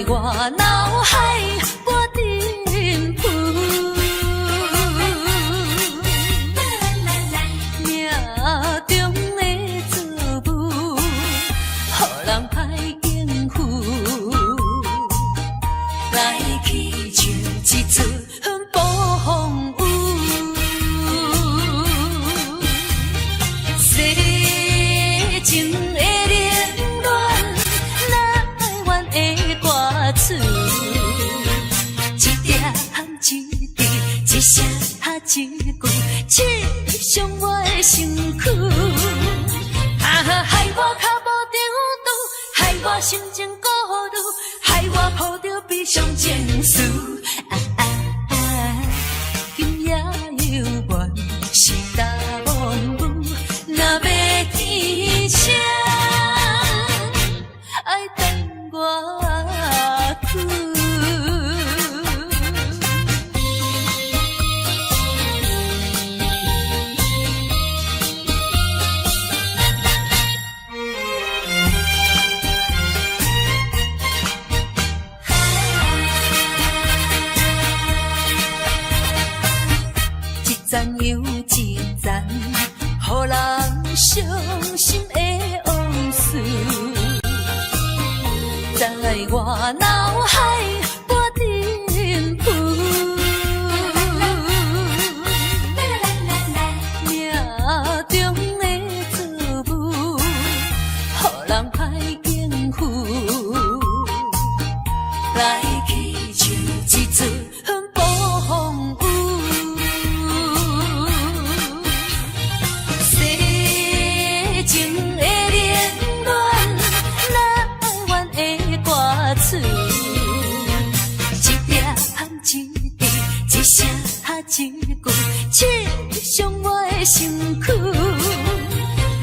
我腦海無振浮。命中的造物，予人歹應付。來去像一出暴風雨，世情的冷暖，哪會願的歌詞，一點一滴，一聲一句，刺傷我的身軀。啊，害我跤無長拄，害我心情顧慮，害我抱著悲傷情緒。啊啊啊！今夜猶原是焦毛雨，若欲天晴，愛等偌久。一層又一層，予人傷心的往事，在我腦海無振浮。命中的造物，予人歹應付。來去像一出暴風雨，世情的冷暖，哪會願的歌詞，一點一滴，一聲一句，刺傷我的身軀。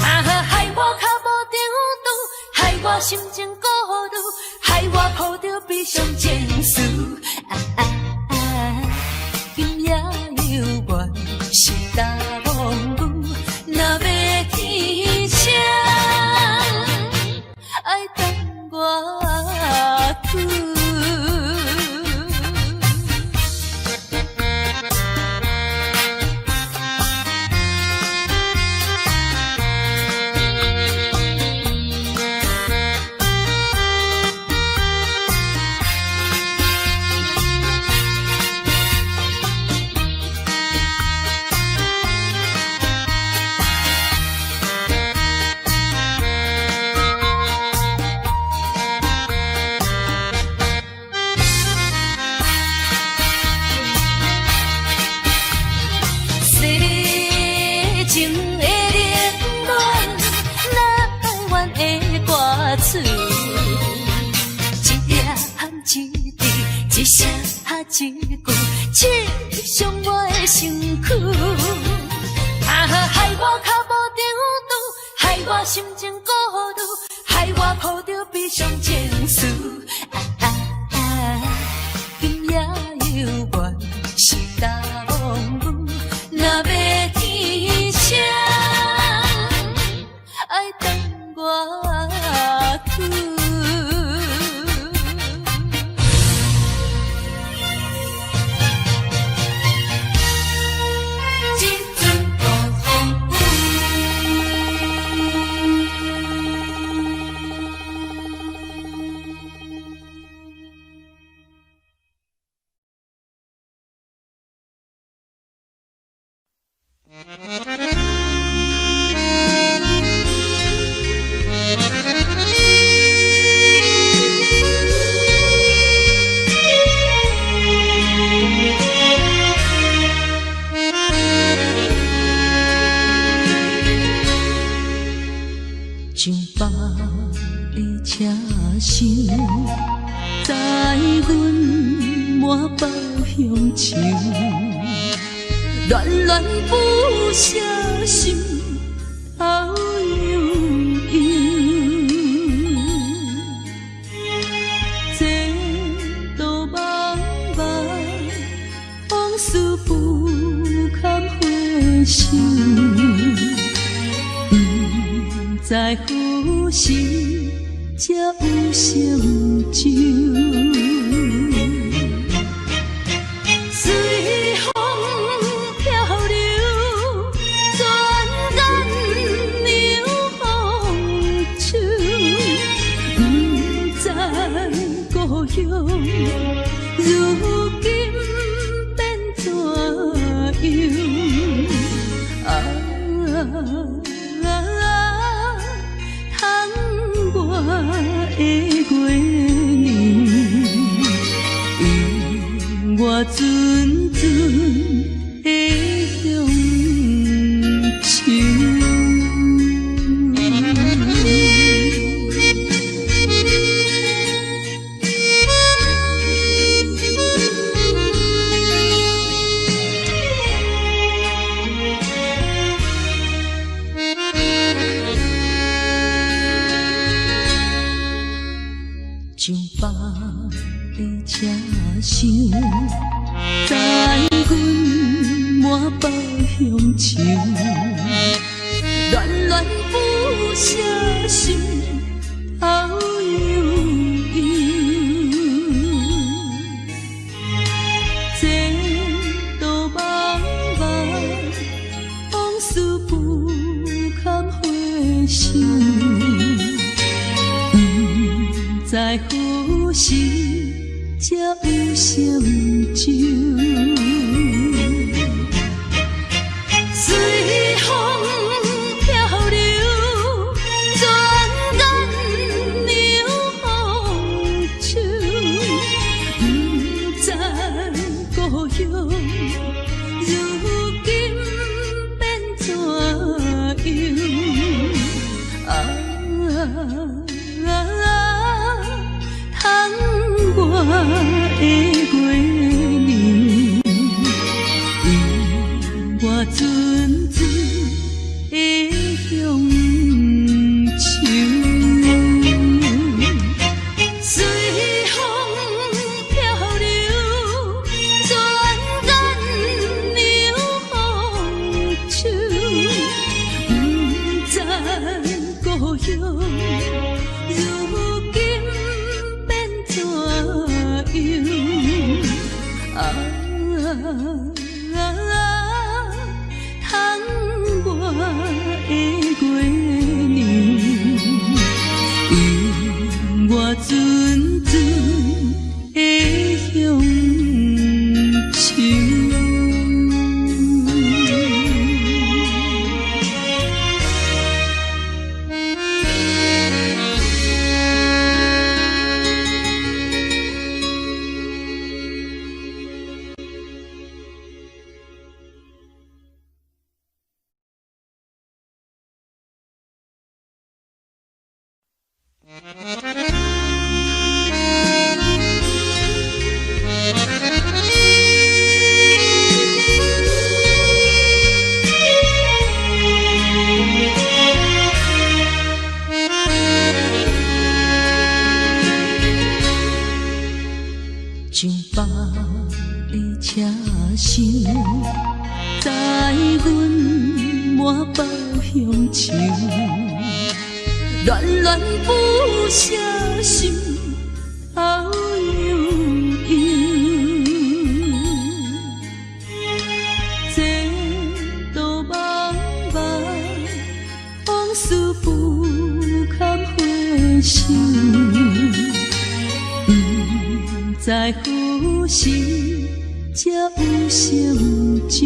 啊，害我跤無長拄，害我心情顧慮，害我抱著悲傷情緒。啊啊啊！今夜猶原是焦毛雨，若欲天晴，愛等偌久。世情的冷暖，哪會願的歌詞，一點一滴，一聲一句，刺傷我的身軀。啊，害我跤無長拄，害我心情顧慮，害我抱著悲傷情緒。啊啊啊！今夜猶原是焦毛雨，若欲天晴，愛等偌久。一阵暴风雨。上百个车厢，载阮满腹乡愁，恋恋不舍心头悠悠。前途茫茫，往事不堪回首。不知何时才有成就。故鄉，如今變怎樣？啊，窗外的月娘，映我陣陣的鄉愁。上班的車廂，載阮滿腹鄉愁，戀戀不捨心頭悠悠。前途茫茫，往事不堪回首。不知何時才有成就。隨風飄流，轉眼涼風秋。不知故鄉，如今變怎樣？啊，窗外的月娘，映我陣陣的鄉愁。隨風飄流，轉眼涼風秋。不知故鄉，如今變怎樣？啊，窗外的月娘，映我陣陣的鄉愁。上班的車廂，載阮滿腹鄉愁，戀戀不捨心頭悠悠。前途茫茫，往事不堪回首。不知何時才有成就。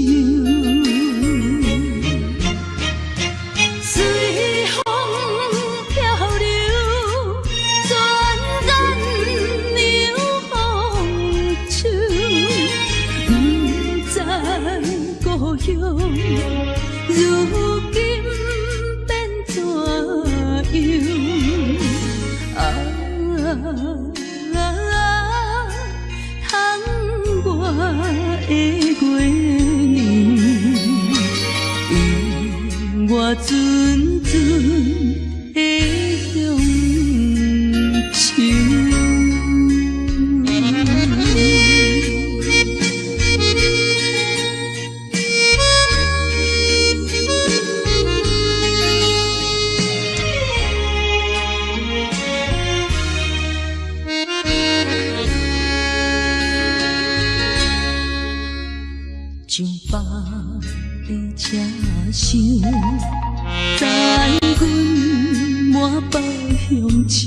隨風飄流，轉眼涼風秋。不知故鄉，如今變怎樣？啊，窗外的月娘，映我陣陣的鄉愁。上班的車廂，載阮滿腹鄉愁，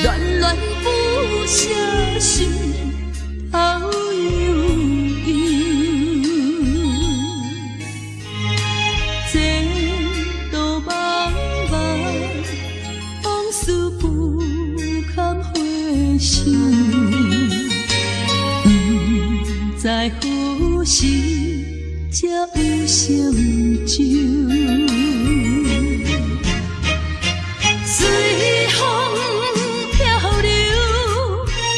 戀戀。寫心頭悠悠。前途茫茫，往事不堪回首，不知何時才有成就。隨風飄流，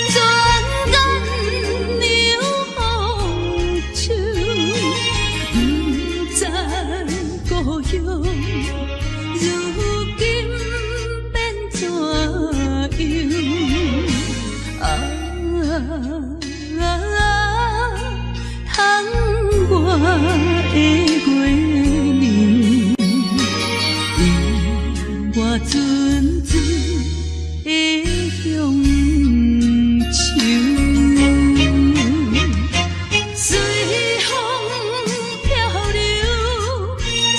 轉眼涼秋，不知故鄉，如今變怎樣？啊，窗外的月娘，映我陣陣的鄉愁。隨風飄流，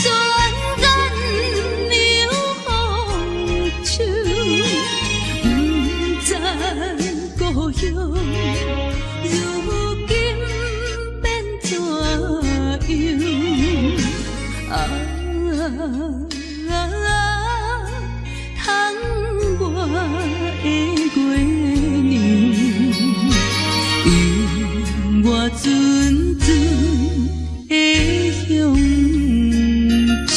轉眼涼秋，不知故鄉，如今變怎樣？啊，窗外的月娘，映我陣陣的鄉愁。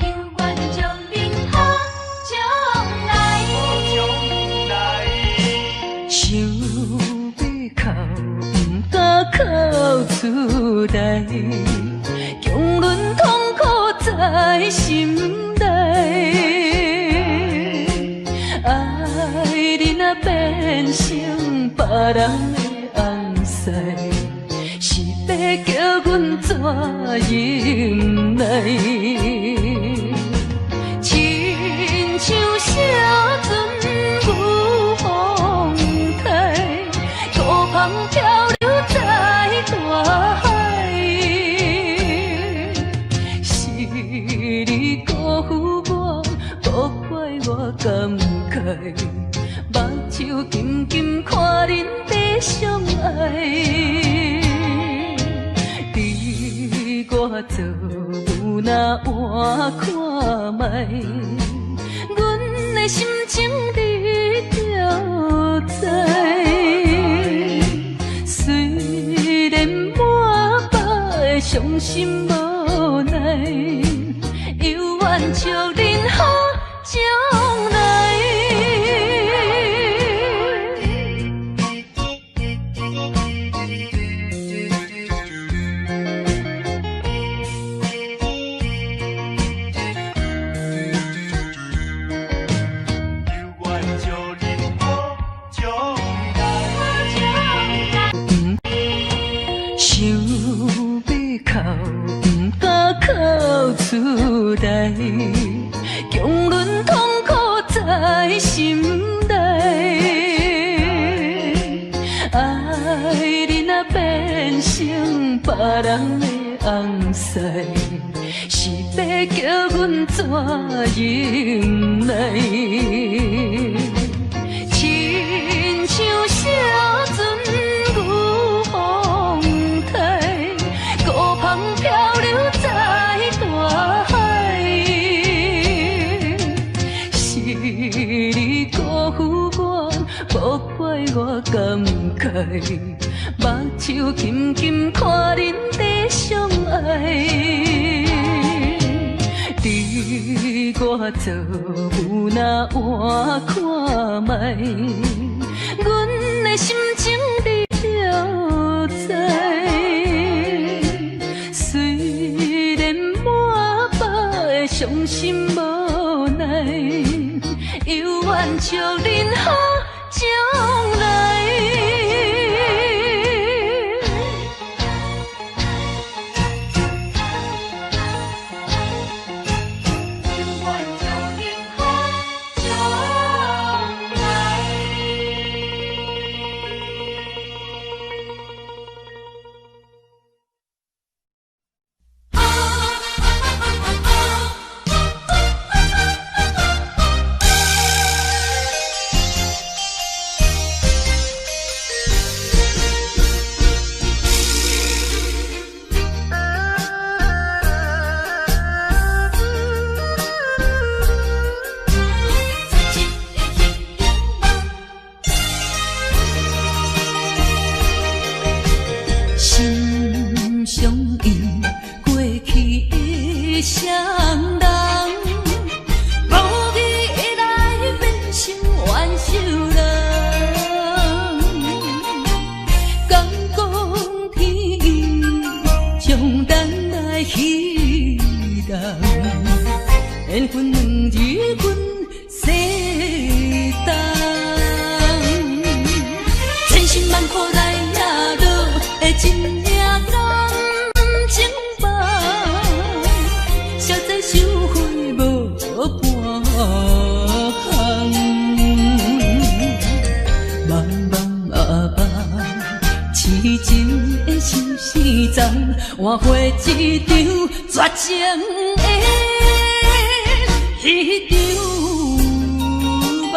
猶願祝恁好將來。想欲哭，毋敢哭出來，強忍痛苦在心內。愛你若變成別人的翁婿，是欲叫阮怎忍耐？親像小船遇風台，孤帆漂流在大海。是你辜負我，無怪我感慨，目睭金金看恁在相愛，你我做母若換看覓，阮的心情你著知。雖然滿腹的傷心無奈，猶願祝恁好將來。想欲哭，毋敢哭出來，強忍痛苦在心內。愛你若變成別人的翁婿，是欲叫阮怎忍耐？親像小船遇風台，孤帆漂流在大海。是你辜負我，無怪我感慨，目睭金金看恁在相愛，你我做母若換看覓，阮的心情你著知。動，緣分兩字分西東，千辛萬苦來也落的一領感情夢，熟知收費無半項，茫茫啊茫，痴情的相思重，換回一場絕情的彼場夢。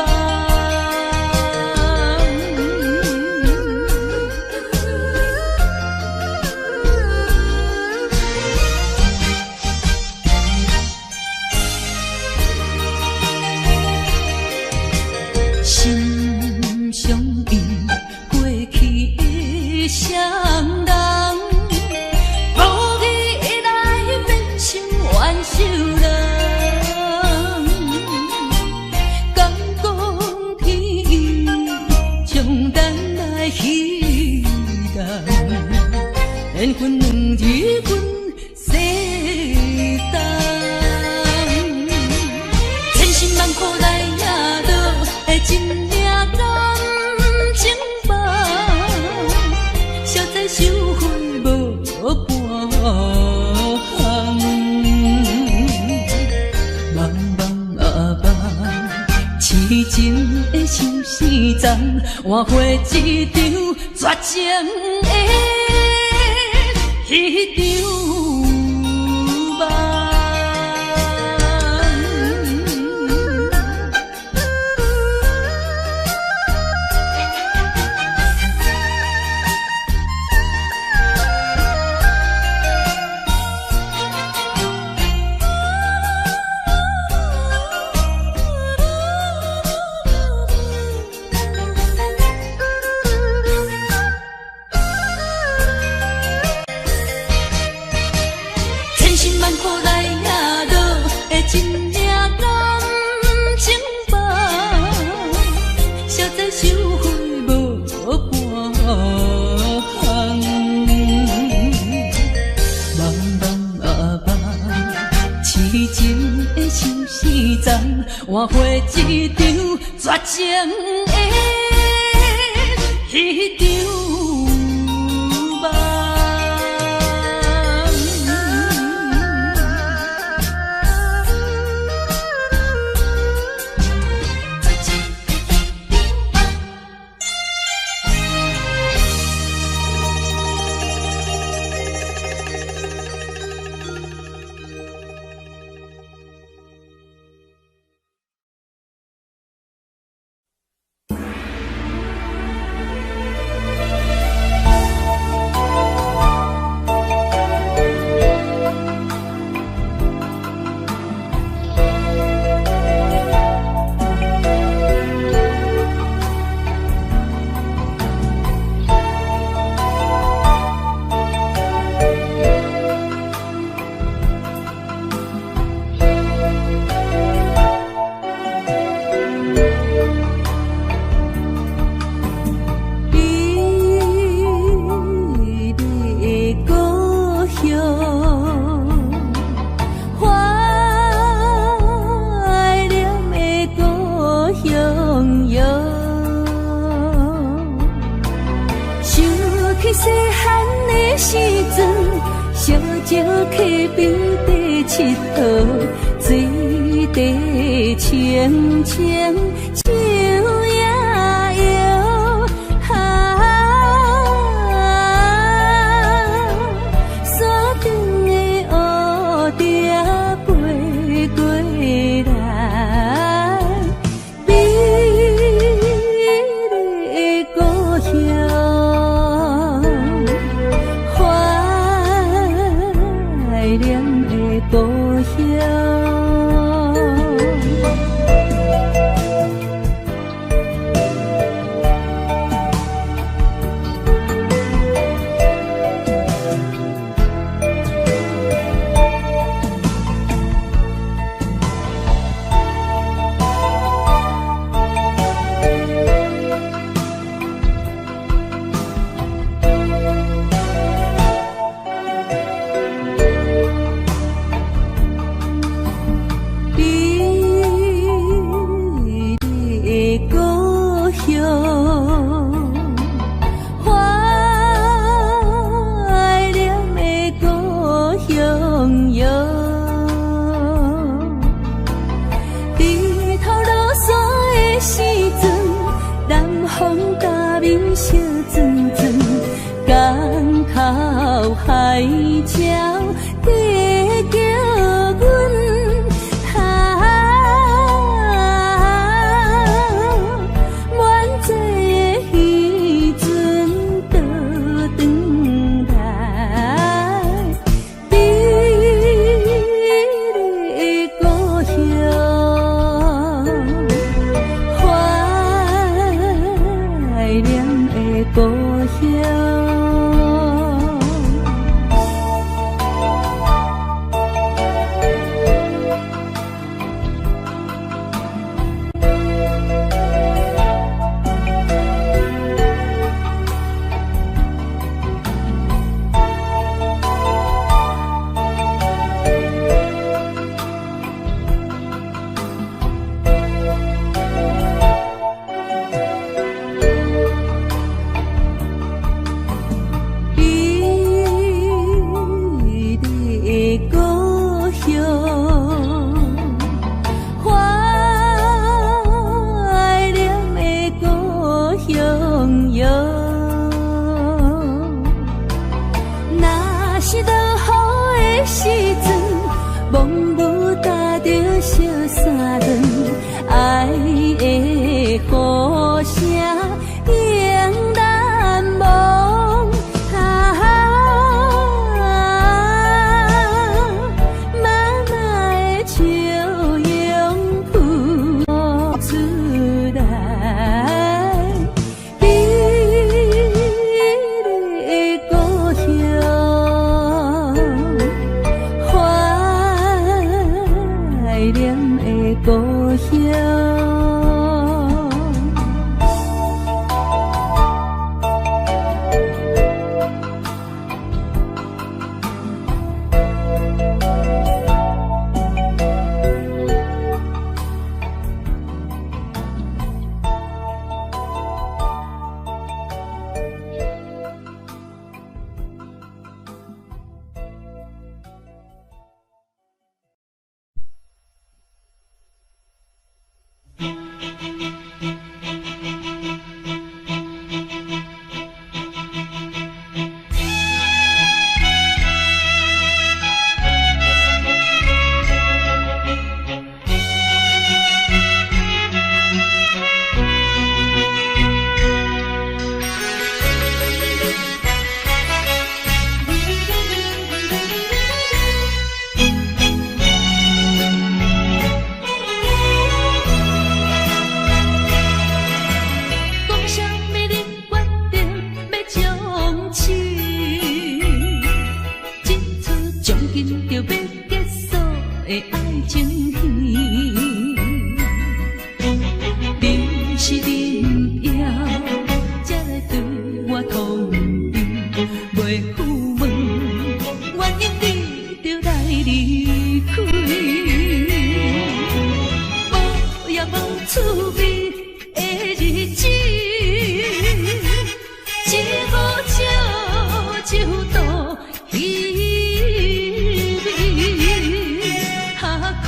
心相印，過去的雙人，無義來變成冤仇人。敢講天意將咱來戲弄，緣分兩字分西東，千辛萬苦來也落的一領感情夢，熟知收費無半項，茫茫啊茫，痴情的相思重，換回一場絕情的彼場夢。千辛萬苦來也落的一領感情夢，熟知收費無半項，茫茫啊茫，痴情的相思重，換回一場絕情的彼場夢。美麗的故鄉，懷念的故鄉喲。想起細漢的時陣，小石溪邊在𨑨迌，水塊清清像影搖。啊，山頂的烏蝶飛過來，美麗的故鄉，懷念的故鄉。港口海鸟在叫阮，啊，满载的渔船倒转来，美丽的故乡，怀念的故乡。美丽的故乡，怀念的故乡哟。若是落雨的时阵，梦雾搭著小三轮，爱的雨声永难忘。啊，妈妈的笑容浮出来，美丽的故乡，怀念的故乡。讲啥物你决定欲从此，这出将近著欲结束的爱情戏，你是恁枵，才来对我通知，袂赴问原因你著来离开，无也无滋味的日子，一无少就度稀微，啊，可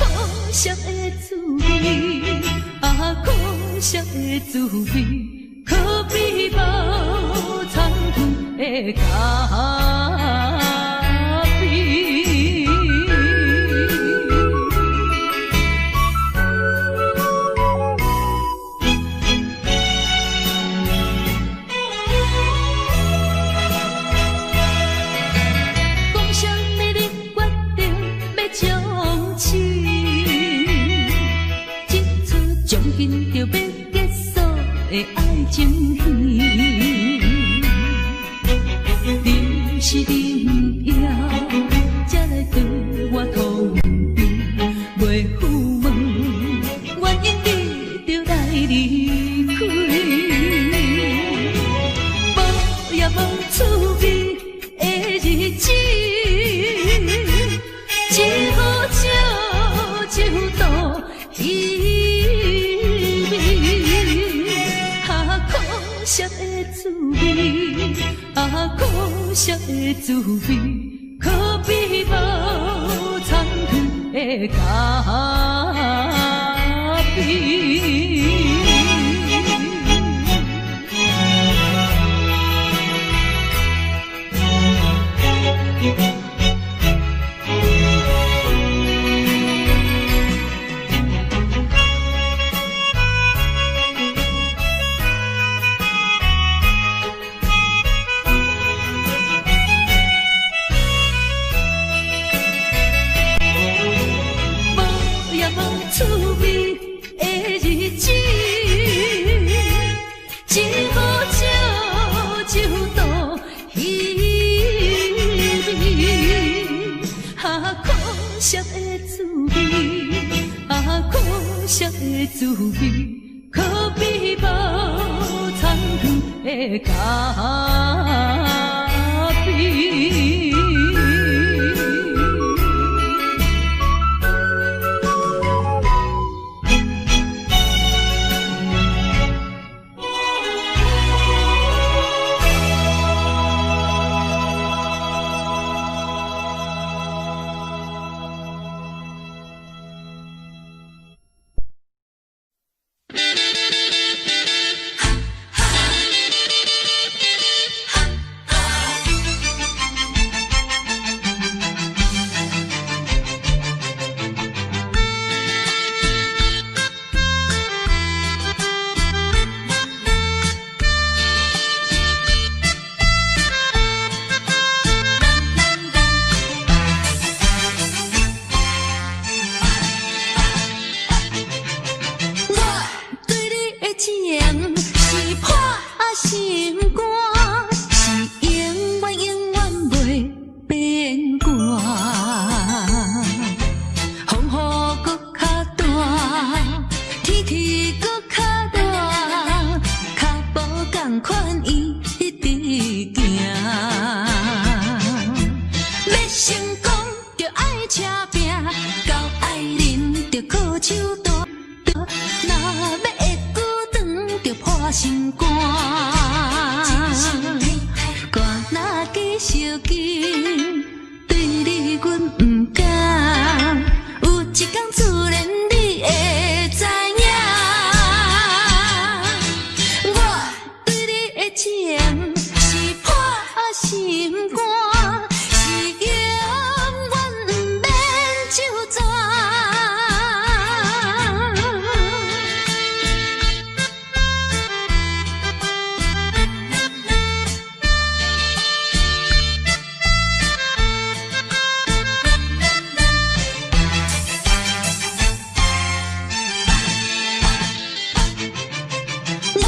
惜的滋味，啊，可惜的滋味，可比无苍天的咖啡。讲啥物你决定欲从此，这出将近著欲结束的爱情戏，你是恁枵，才来对我通知，袂赴问原因你著来离开，无也无滋味的日子，一壶烧酒度稀微，啊，可惜的滋味，啊，可惜的滋味，可比無苍天的咖啡。惜的滋味，啊，可惜的滋味，可比無田的咖啡。我對你的情是破心肝，是永遠永遠袂變卦。風雨閣較大，天氣閣較熱，跤步仝款伊一直行。欲成功著愛車拚，交愛人著靠手段。若欲會久長，著破心肝。肝若加相近，對你阮毋甘。有一天自然你會知影，我對你的情是破心肝，是永遠毋免手逝。我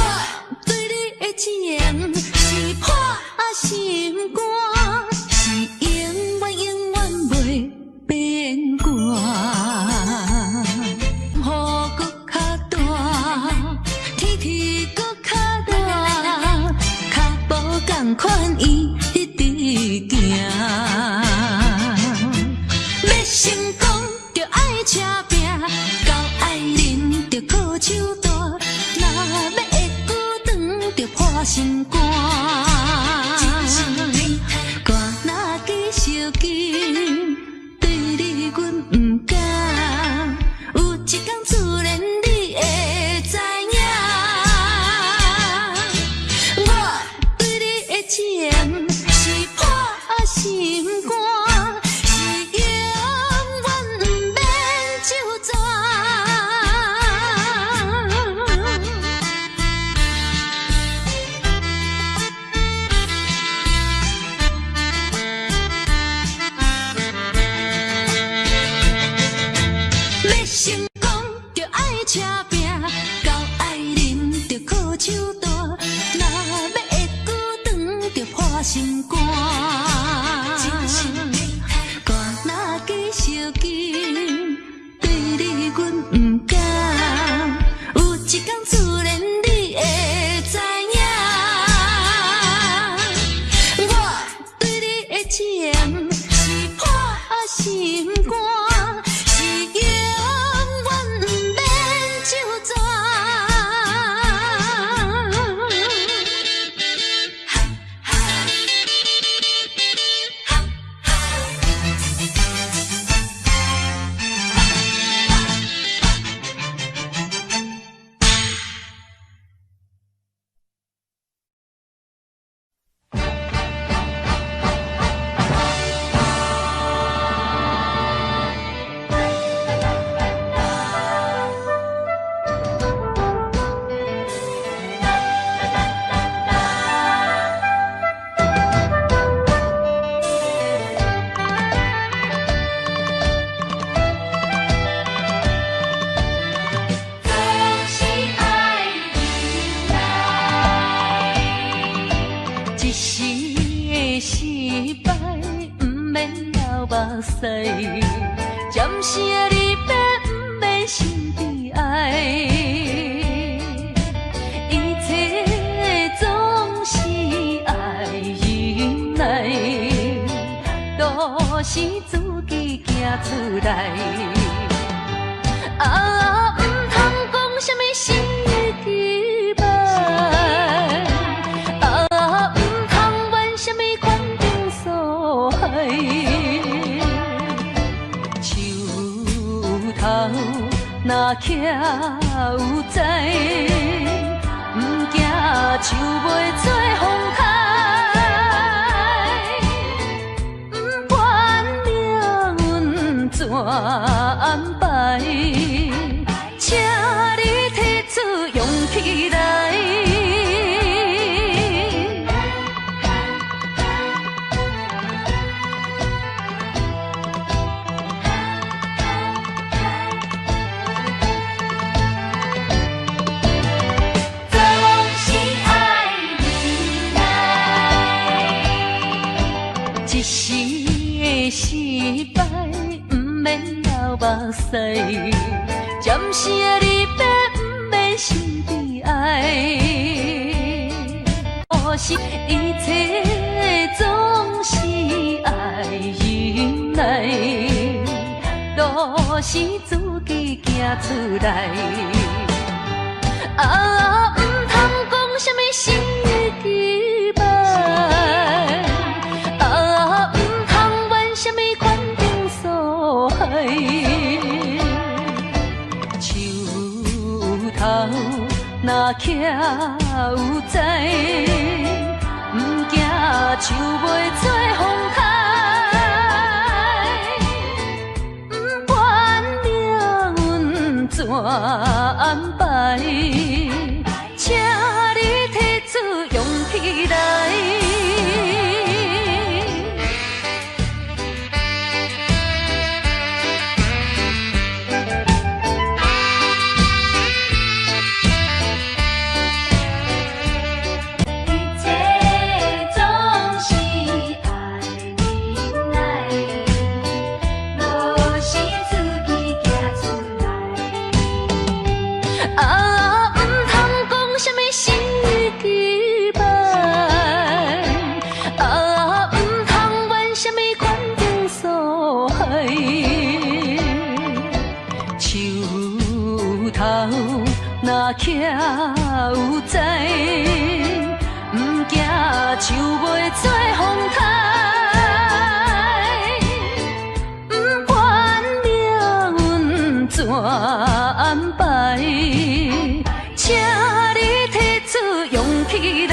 對你的情是破心肝，是永遠永遠袂變卦。雨閣較大，天氣閣較熱，跤步仝款伊一直行。欲成功著愛車拚，交愛人著靠手段。若欲會久長，著破心肝。肝若加相近，對你阮毋甘。有一天自然你會知影，我對你的情是破心肝，是永遠毋免手逝。欲成功著愛車拚，交愛人著靠手段。若欲會久長，著破心肝。肝若加相近，對你阮毋甘。有一天自然你會知影，我對你的情是破心肝，是永遠毋免手逝。總是愛忍耐，一時的失敗，毋免流目屎，暫時的離別毋免心悲哀，一切總是愛忍耐，路是自己行出來。啊，毋通講啥物死乞白，啊，毋通怨啥物環境所害。樹頭若徛有知，毋驚樹袂做風颱。毋管命運怎安排，請你提出勇氣來。總是愛忍耐，一時的失敗，毋免流目屎。暫時的離別，毋免心悲哀。是一切總是愛忍耐，路是自己行出來。啊，毋通講啥物死乞白，啊，毋通怨啥物環境所害。樹頭若徛有知，毋驚樹袂做風颱。毋管命運怎安排，請你提出勇氣來。一切總是愛忍耐，路是自己行出來。啊，毋通講啥物死乞白，啊，毋通怨啥物環境所害。樹頭若徛有知，毋驚樹袂做風颱。毋管命運怎安排，請你提出勇氣來。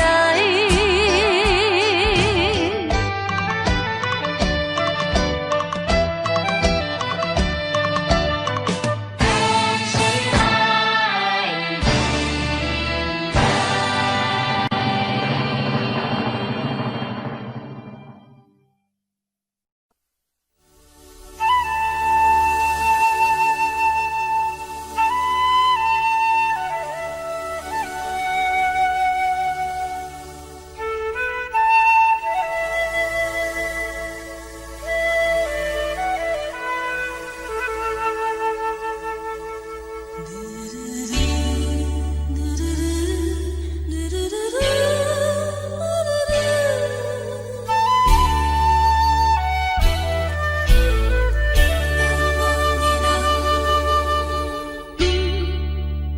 總是愛忍耐。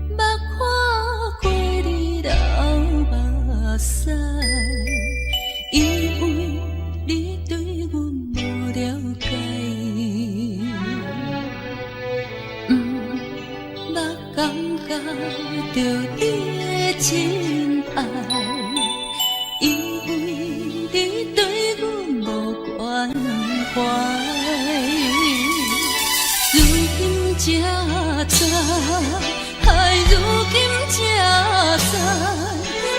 毋捌看過你流目屎，因為你對阮無了解。毋捌感覺著你的真愛，因為你對阮無關懷。如今才知，唉，如今才知，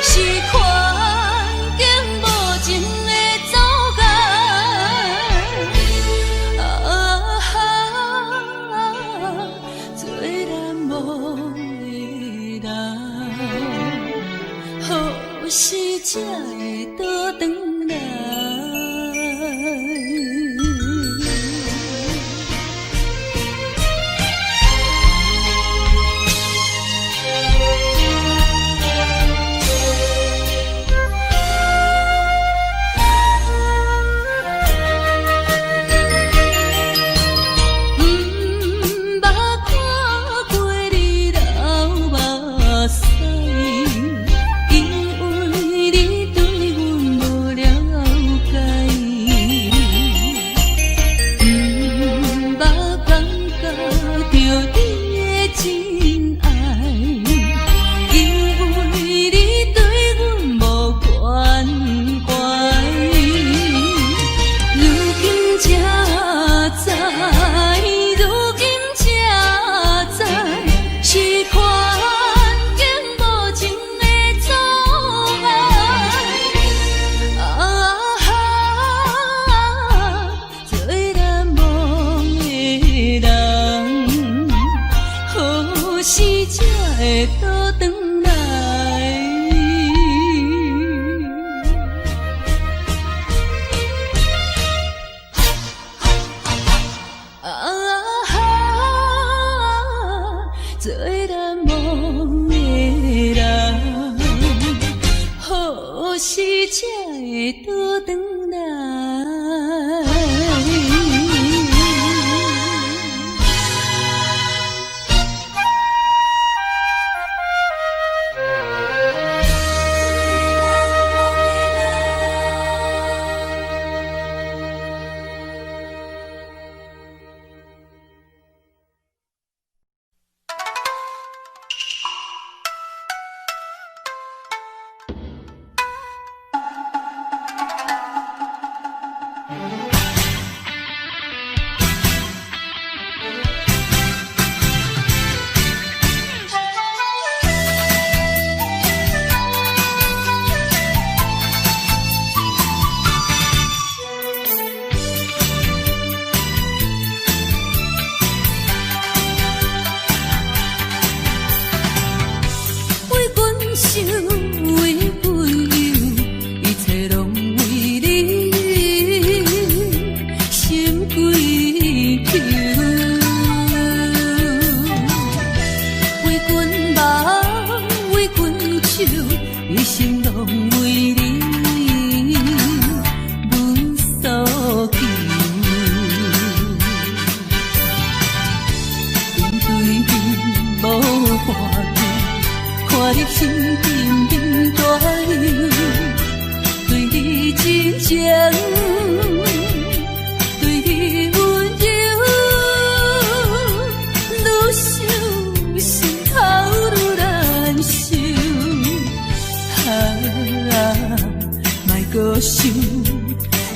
是環境無情的走開。啊，最難忘的人，何時才會倒轉來？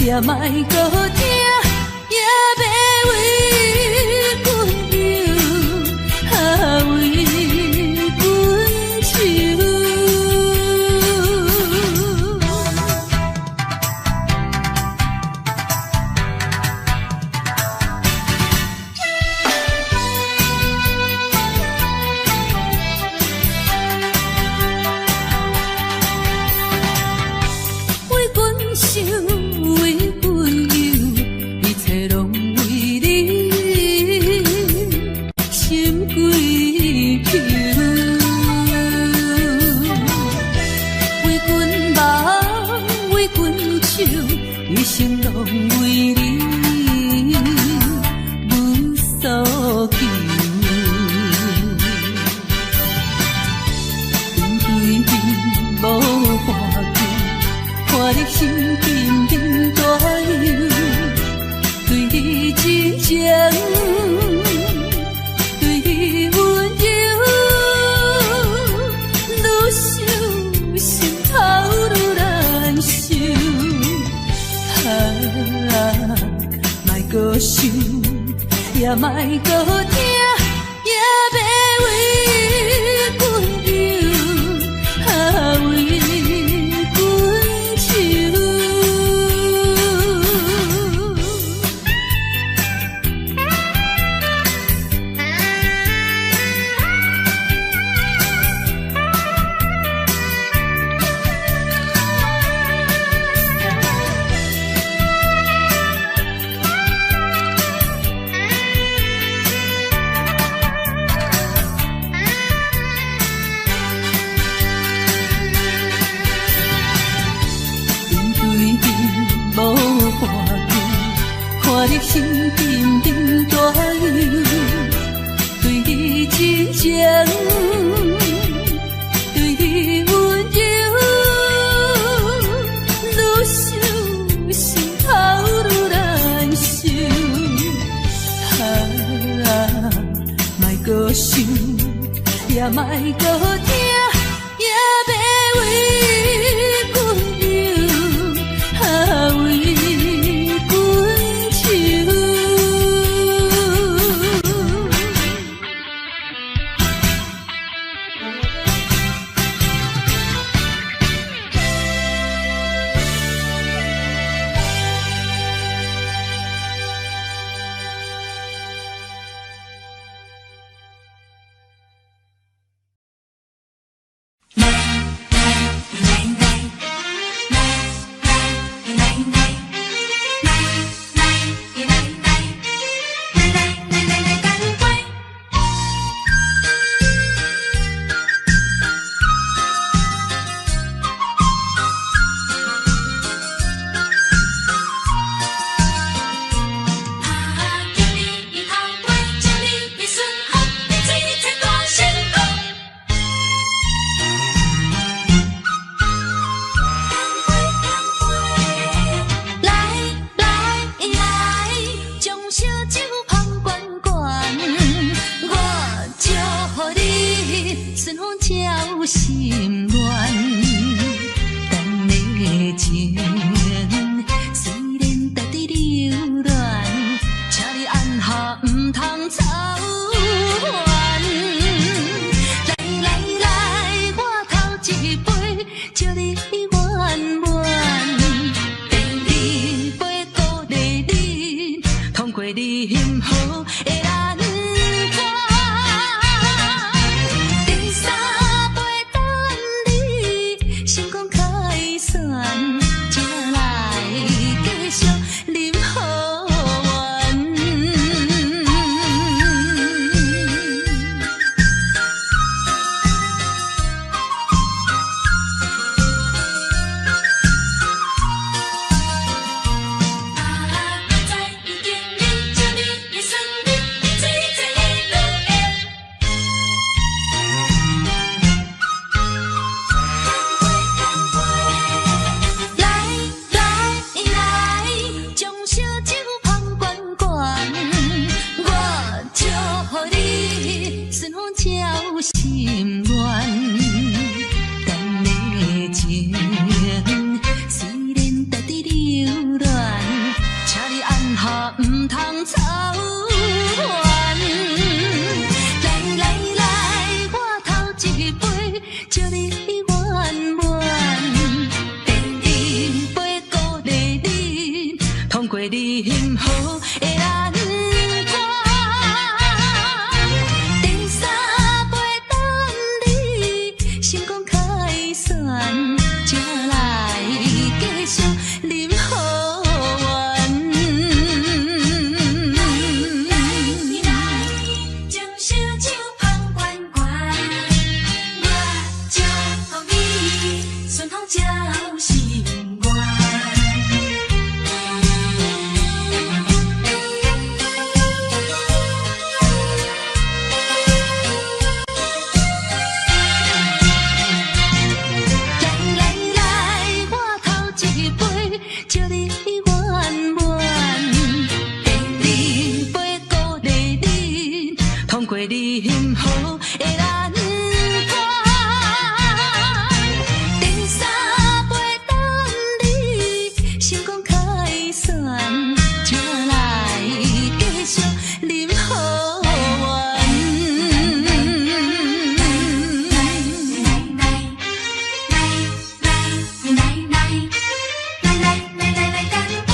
也莫閣疼，也欲為阮憂，啊為阮愁。為阮想，為阮憂，一切攏為你心歸求。為阮望，為阮愁，一生攏為你無所求。面對面無話求，看你心頻頻大憂，對你真情，對你溫柔，愈想心頭愈難受。啊，莫閣想，也莫閣疼，也欲為阮憂，啊為阮愁。面對面無話求，看你心頻頻大憂，對你真情，對你溫柔，愈想心頭愈難受。啊，莫閣想，也莫閣疼，也欲為阮憂，啊為阮愁。來來來來來來來來來來來來來，乾杯！啊，祝你頭回，祝你順風，一切大成功。乾杯乾杯，來來來，將燒酒捧懸懸，我祝予你順風才有心願。咱的情雖然值得留戀，請你按下毋通走遠。來來來，我頭一杯，祝你圓滿。第二杯鼓勵你，通過任何的難關。第三杯等你，通過任何的難關。第三杯等你成功凱旋，才來繼續啉好緣。來來，將燒酒捧懸懸，我祝福你順風照心願。來來來，我頭一杯，祝你圓滿。第二杯鼓勵你，通過任何的難關。第三杯等你成功凱旋，才來繼續啉好緣。來來來來來來來來來來來乾杯！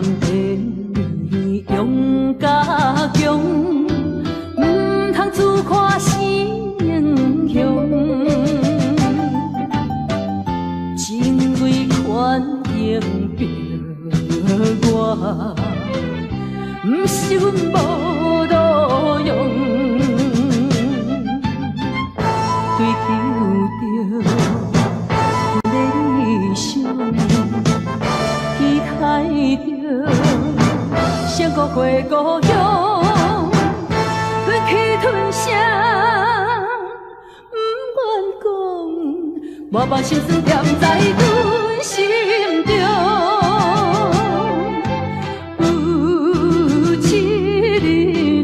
通地勇甲强，毋通自看是英雄。情为款应逼我，毋是阮无路用，追求著阮的理想，期待著胜过回故乡，忍气吞声，毋愿讲，满腹心酸踮在阮心中。有一日你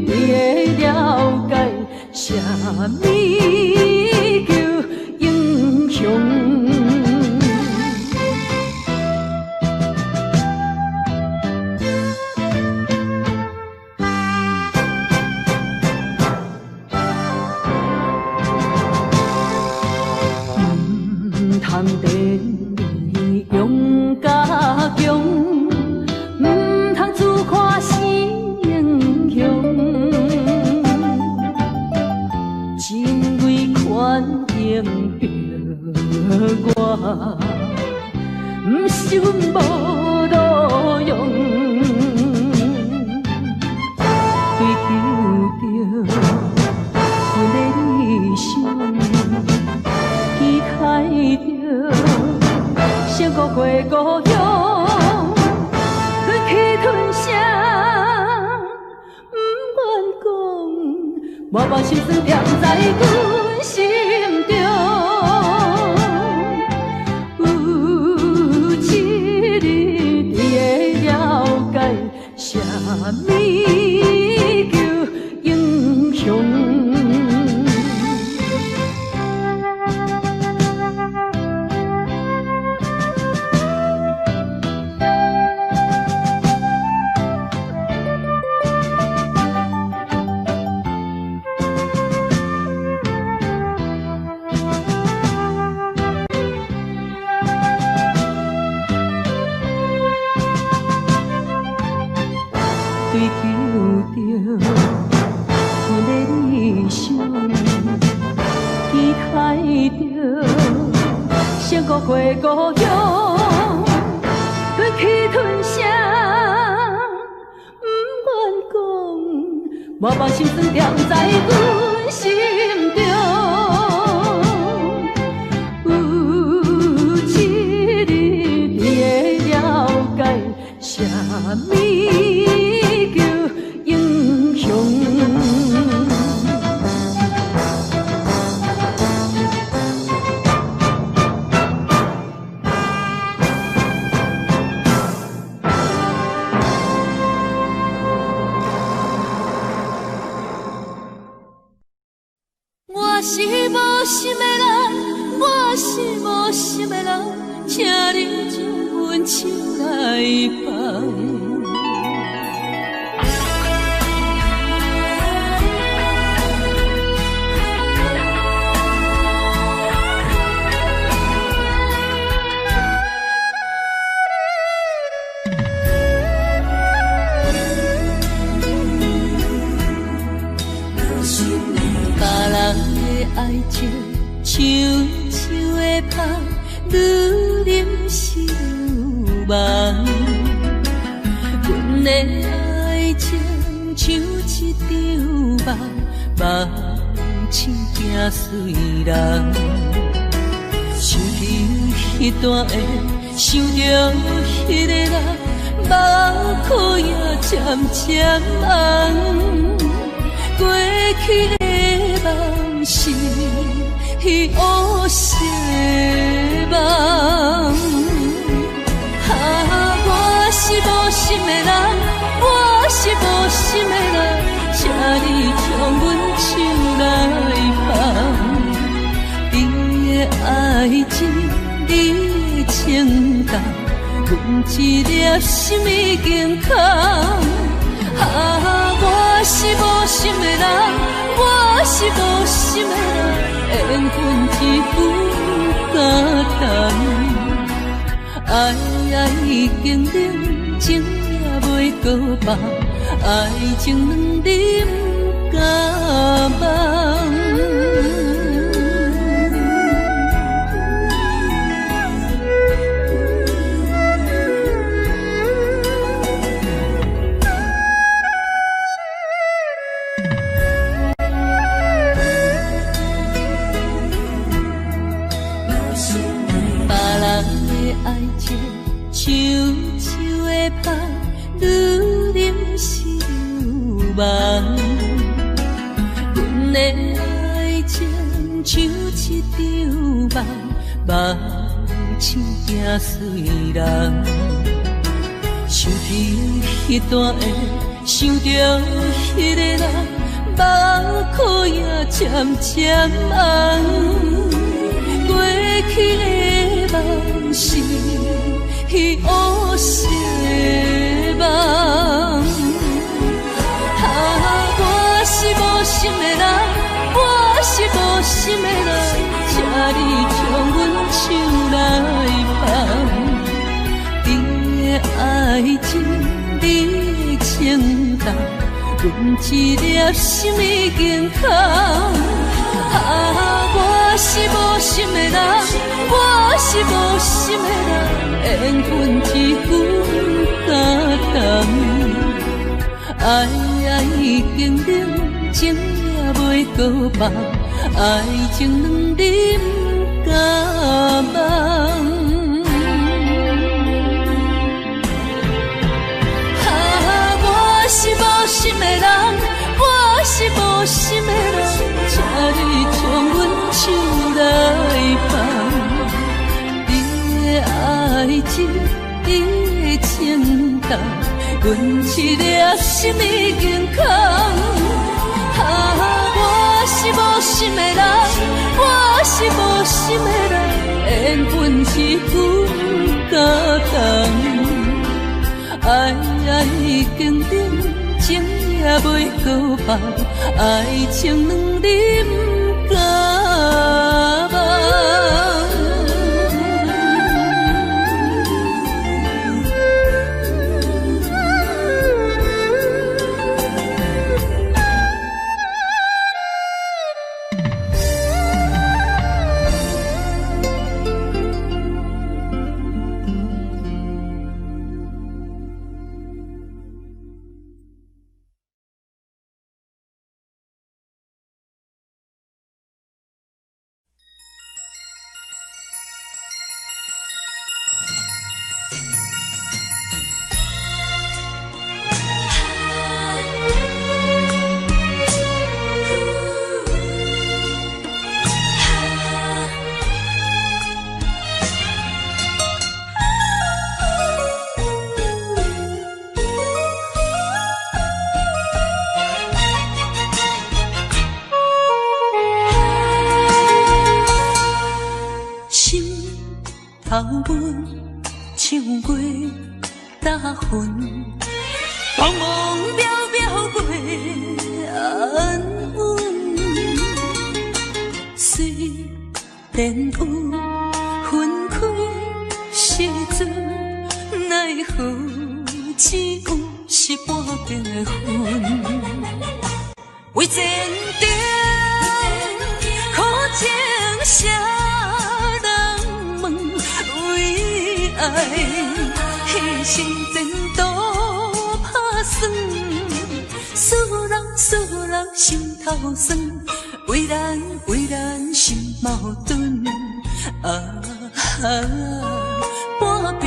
会了解，啥物叫英雄。毋通地勇甲强，毋通自看是英雄。情为款应逼我，毋是阮无路用，追求著阮的理想，期待著胜过回故乡，忍气吞声，毋愿讲，满腹心酸踮在阮心中。有一日你会了解，啥物叫英雄。追求著阮的理想，期待著胜过回故乡，忍气吞声，毋愿讲，满腹心酸踮在阮心中。有一日你会了解，啥物叫英雄。我是無心的人，我是無心的人，請你將阮手來放。別人的愛情像樹的香，愈啉是愈茫。阮的愛情像一場夢，夢醒惊随人。想起彼段的，想著彼个人，目眶也渐渐红。過去的夢是彼烏色的夢。啊，我是無心的人，我是無心的人，請你將阮手來放。你的愛情，你的情重，阮一粒心已經空。啊，我是無心的人，我是無心的人，緣分一分不敢等。愛已經冷，情也閣放，愛情兩字毋敢放。別人的愛情像樹的香，愈啉是愈茫。阮的愛情像一場夢，夢醒驚隨人。想起彼段的，想著彼个人，目眶也渐渐紅。過去的夢是烏色夢。啊，我是無心的人，我是無心的人，請你將阮手來放。你的愛情，你的情重，阮一粒心已經空。啊，我是無心的人，我是無心的人，緣分一句不敢談。愛已經冷，情也袂閣放，愛情兩字不敢放。啊，我是無心的人，我是無心的人，請你將阮手來放。你的愛情，你的情重，阮一粒心已經空。啊，我是無心的人，我是無心的人，緣分一句不敢談。愛已經冷，情也袂閣放，愛情兩字不敢放。心頭阮唱過大雲，茫茫渺渺袂安穩。雖然有分開時陣，奈何只有是半邊的雲。為前程苦情誰人問？為愛犧牲前途拍算，使人使人心頭酸，為難為難心矛盾。啊，半暝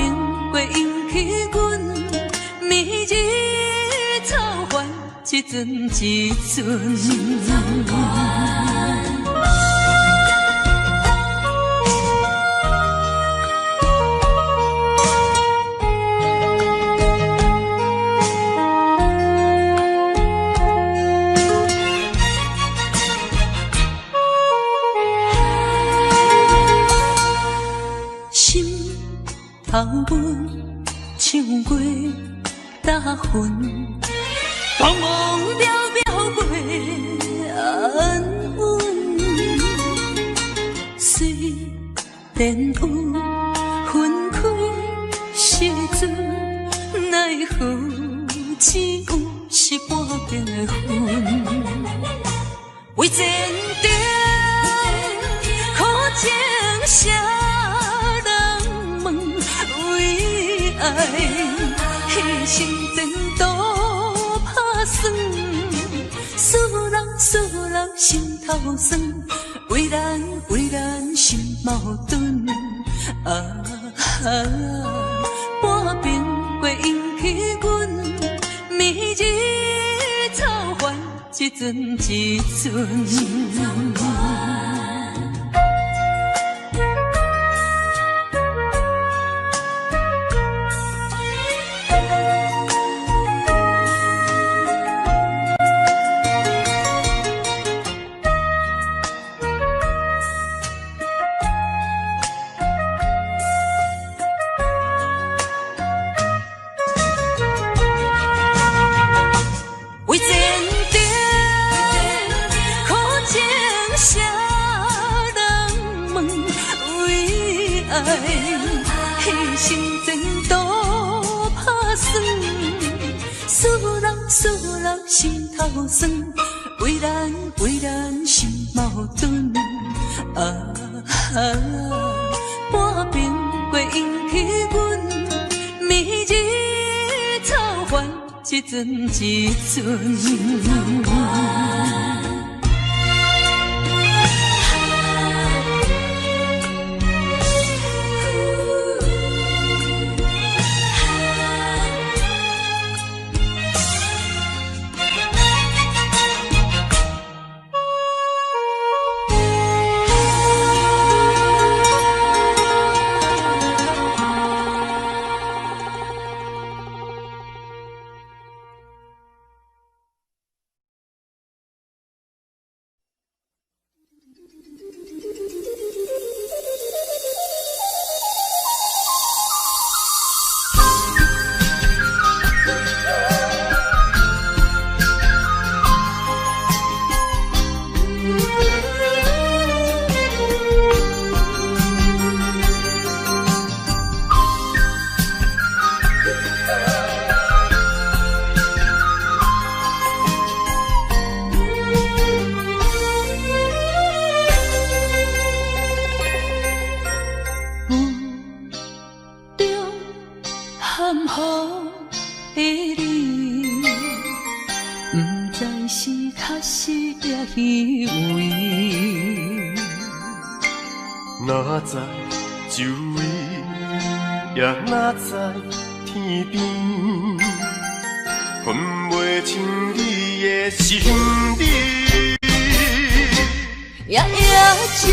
過引起阮，暝日草原一阵一阵。心頭阮唱過大雲，茫茫渺渺袂安穩。雖然有分開時陣，奈何只有是半間的雲。為前程苦情誰人問？為愛犧牲前途拍算，使人使人心頭酸，為難為難心矛盾。啊，半暝過引起阮，暝日草原一陣一陣。為前程苦情誰人問？為愛犧牲前途拍算，使人使人心頭酸，為難為難心矛盾。啊，半暝過引起阮，暝日草原一陣一陣。霧中含糊的你，毋知是確實抑虛偽。哪知周圍，也哪知天邊，分袂清你的心理。夜夜情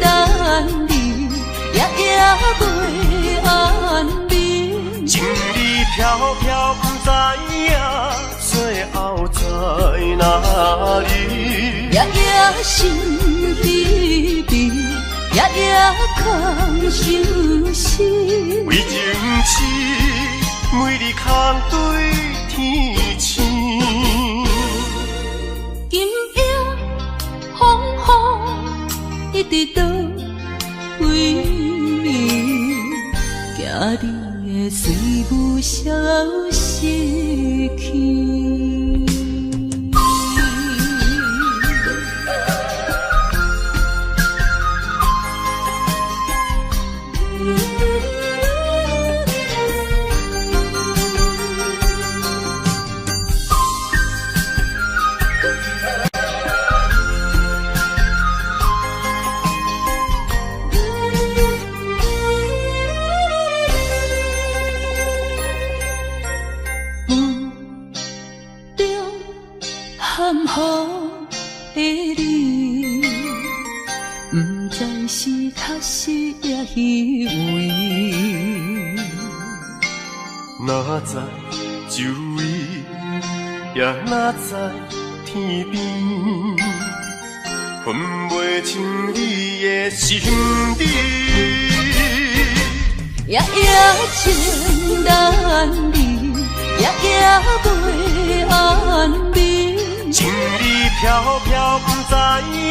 難離，夜夜袂安眠。情理飄飄，不知影最後在哪裡。夜夜心疲憊，夜夜空相思。為情痴，每日空對天星。今夜風雨一直倒位，驚你會隨霧消失去。霧中含糊的你，毋知是確實抑虛偽。哪知周圍，也哪知天邊，分袂清你的心理。夜夜情難離，夜夜袂安眠。情理飄飄，不知影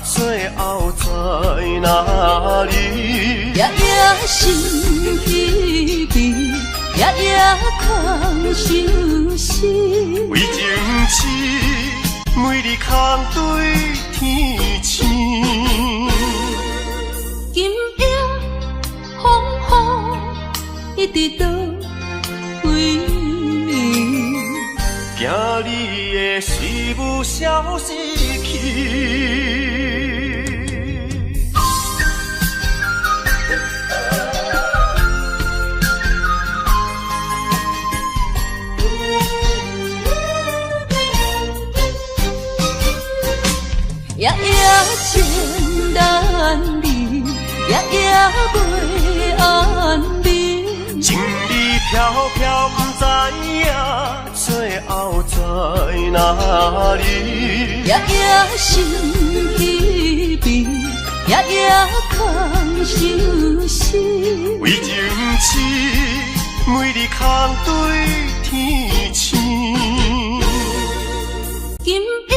最後在哪裡。夜夜心疲憊，夜夜夜空相思。为情痴，每日空对天星。今夜风雨一直倒位？惊你的思慕消失去。夜夜情难离，夜夜袂安眠。情理飘飘不知影，最后在哪里？夜夜心彼边，夜夜空相思。为情痴，每日空对天星。今夜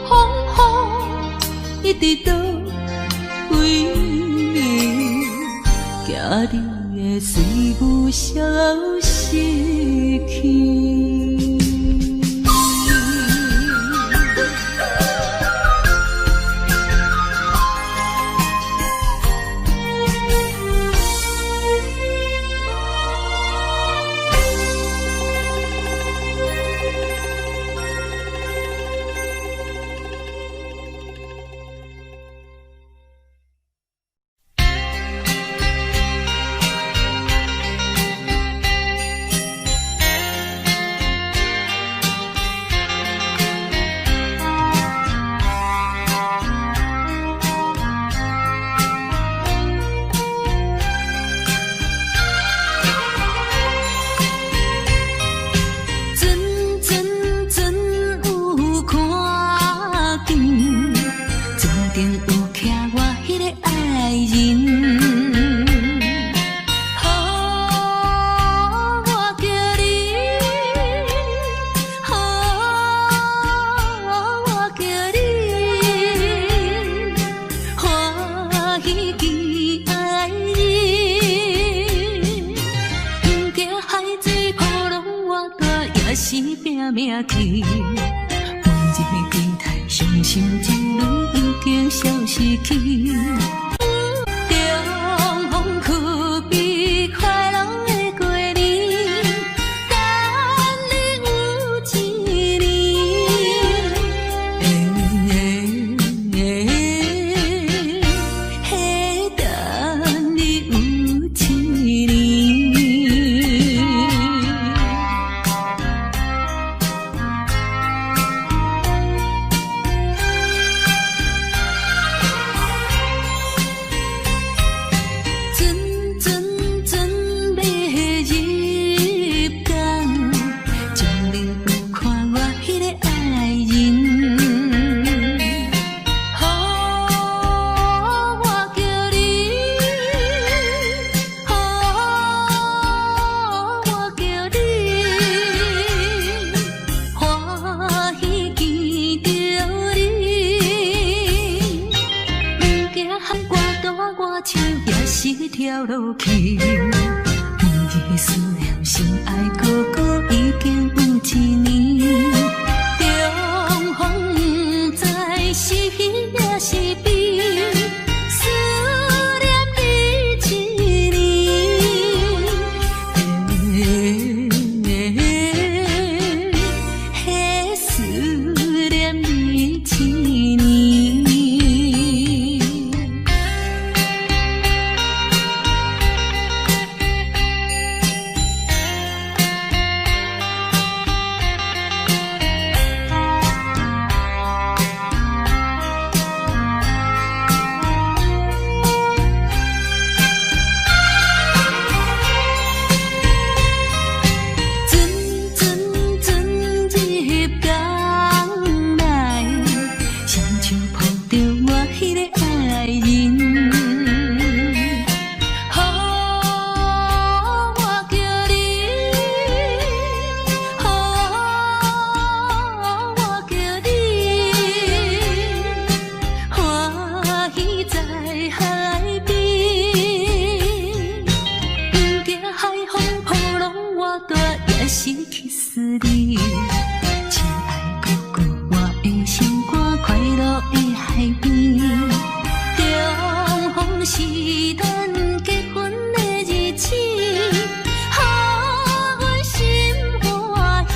风雨一直倒位？惊你的思慕消失去。阵阵阵有看见，船顶有徛我彼个爱人。予我叫你，予我叫你，欢喜见爱人。毋惊海水波浪偌大，也是拼命去。每日期待伤心情侣已经消失去。重逢可比快乐的过年，等你有一年。欸，等你有一年。船船船欲入港，终日有看我彼个爱人。予我叫你，予我叫你，欢喜见著你。毋惊海偌大偌深，也是跳落去。每日思念心爱哥哥已经有一年，重逢不知是喜抑是悲，思念你一年。欸，思念你一年。是去思你。親愛哥哥，我的心肝，快樂的海邊，重逢是咱結婚的日子，予阮心歡喜。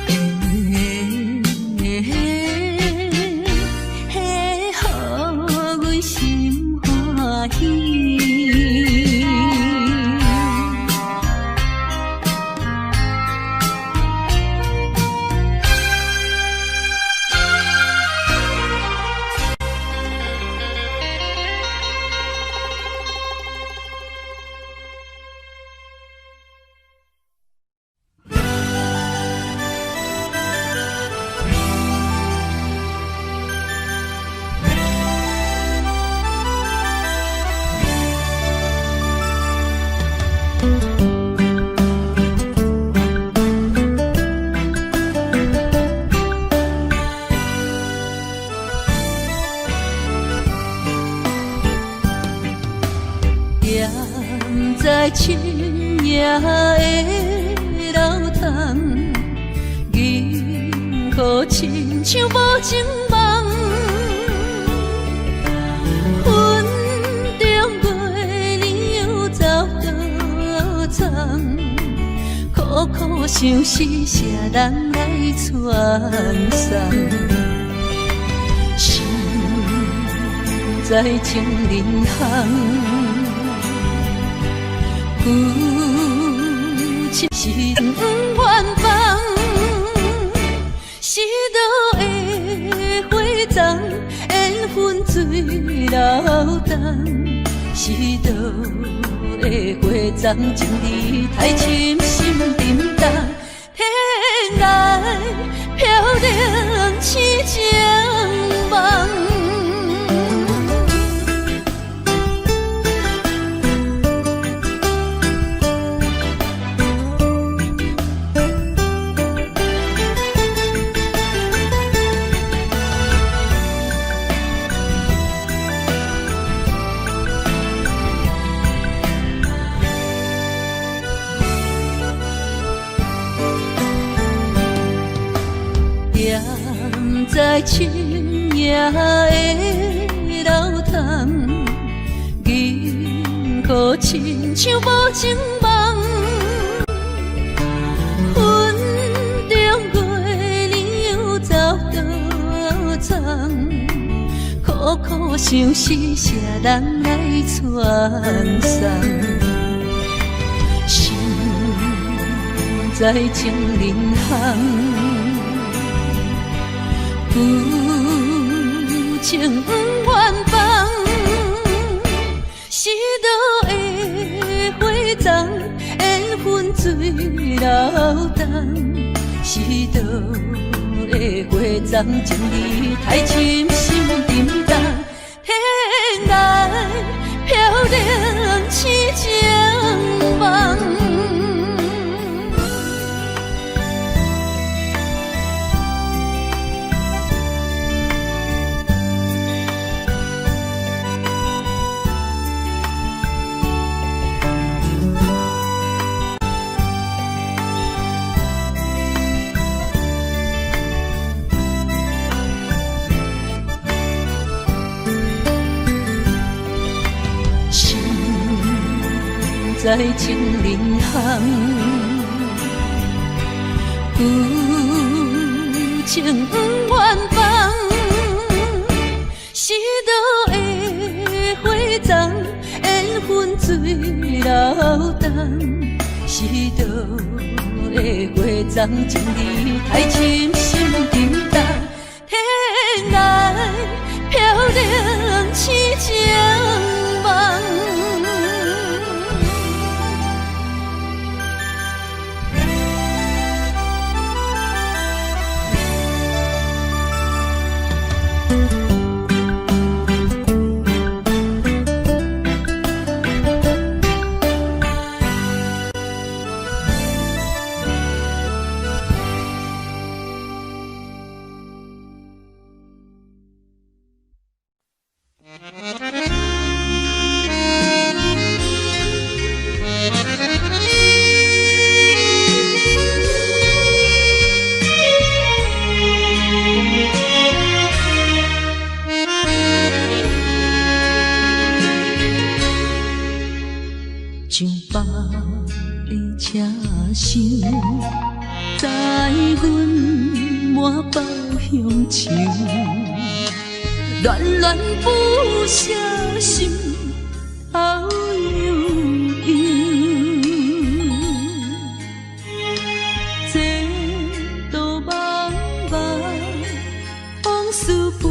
欸，予阮心歡喜。踮在深夜的流淌，銀河親像無情夢，雲中月娘走倒藏，苦苦相思誰人來傳送？心在情人巷。旧情是不愿放，失落的花丛，缘分水流东。失落的花丛，情字太深心沉重，天涯飘零痴情夢。踮在深夜的流淌，銀河親像無情夢，雲中月娘走倒藏，苦苦相思誰人來傳送？心在情人巷。舊情不願放，失落的花叢，緣分水流東。失落的花叢，情字太深心沉重，天涯飄零痴情夢。心在情人巷，舊情不願放，失落的花叢，緣分水流東。失落的花叢，情字太深心沉重，天涯飄零痴情夢。想，知阮滿腹鄉愁，戀戀不捨心頭悠悠。前途茫茫，往事不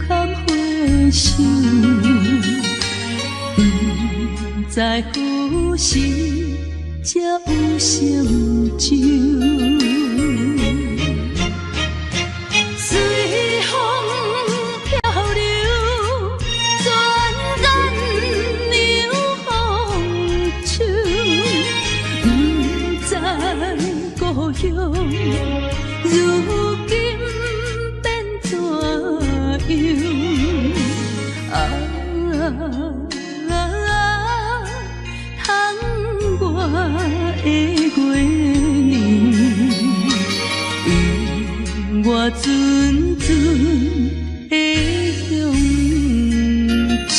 堪回首，不知何時才有成就。隨風飄流，轉眼涼風秋，不知故鄉如今變怎樣？啊，窗外的月娘，映我陣陣的鄉愁。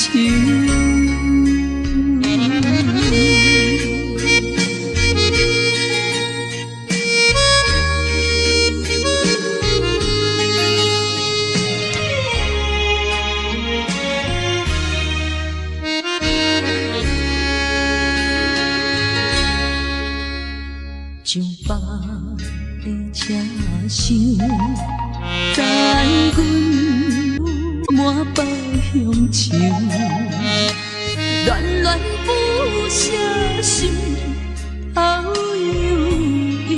上班的車廂，載阮滿腹鄉愁，戀戀不捨心頭悠悠。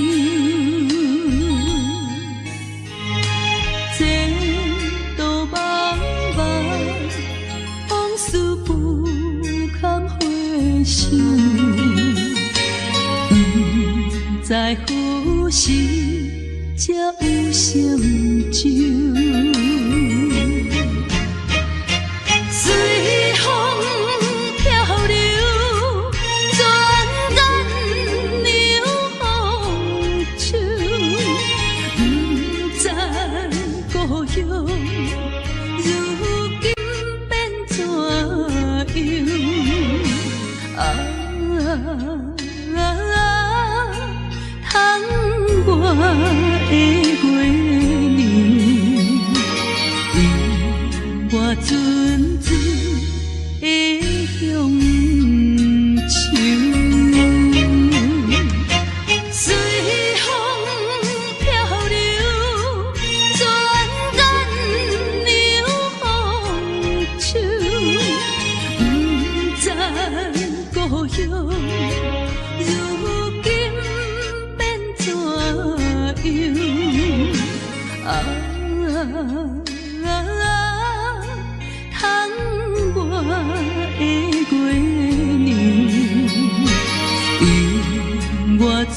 前途茫茫，往事不堪回首，不知何時才有成就。隨風飄流，轉眼涼風秋，不知故鄉如今變怎樣？啊，窗外的月娘，映我陣陣的鄉愁。隨風飄流，轉眼涼風秋，不知故鄉如今變怎樣？啊，窗外的月娘，映我陣